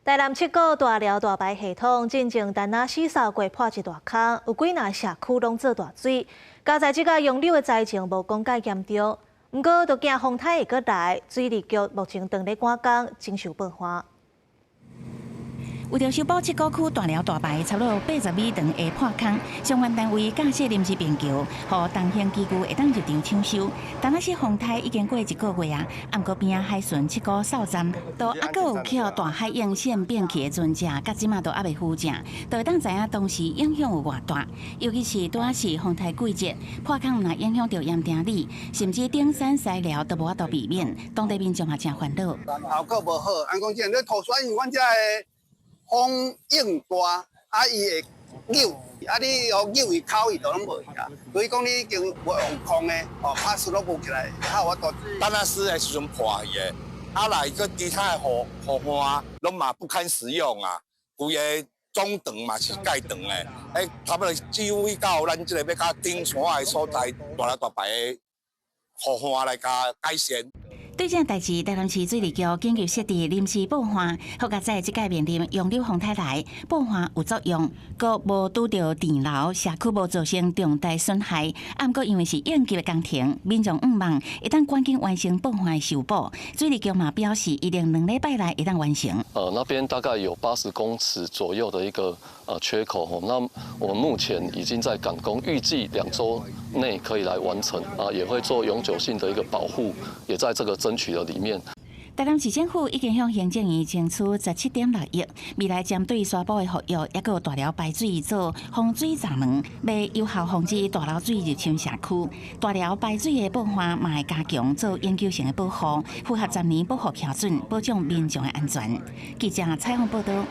台南七股大寮大排系統進前陳仔死掃過破一大空，有幾若社區攏做大水。佳哉這個楊柳的災情無講蓋嚴重，毋過都驚風颱會閣來，水利局目前正咧趕工整修報岸。為著修補七股區大寮大排差不多80米長的破空，相關單位架設臨時便橋，予重型機具會當入場搶修。但那是風颱已經過一個月啊，毋過邊仔海巡七股哨站，都猶閣有予大海湧線變去的船隻，到這馬都猶未扶正，就會當知影當時影響有偌大。尤其是拄仔是風颱季節，破空毋但影響著鹽埕里，甚至頂山西寮都無法度避免，當地民眾也誠煩惱。效果無好，按講這你塗水，因為阮遮的風湧大，啊伊會扭，啊你予扭伊口伊就攏無去啊。所以講你已經無用空的，哦，拍水攏無起來，較有法度。陳仔濕的時陣破去的，啊來閣其他的河岸攏嘛不堪使用啊，規个總長嘛是蓋長的，欸，差不多幾乎到咱這个欲較頂山的所在，大寮大排的河岸來共改善。對這代誌，台南市水利局緊急設置臨時報岸，好佳哉這屆面臨楊柳風颱來，報岸有作用，閣無拄著電樓，社區無造成重大損害。啊，毋過因為是應急的工程，民眾向望會當趕緊完成報岸的修補。水利局嘛表示，一定2禮拜內會當完成。那邊大概有80公尺左右的一個缺口，那我們目前已經在趕工，預計2週內可以來完成，啊，也會做永久性的一個保護，也在這個爭取的裡面。台南市政府已經向行政院爭取17.6億，未來針對沙埔的復育，抑閣有大寮排水做防水閘門，欲有效防止大流水入侵社區。大寮排水的報岸嘛會加強做永久性的保護，符合10年保護標準，保障民眾的安全。記者採訪報道。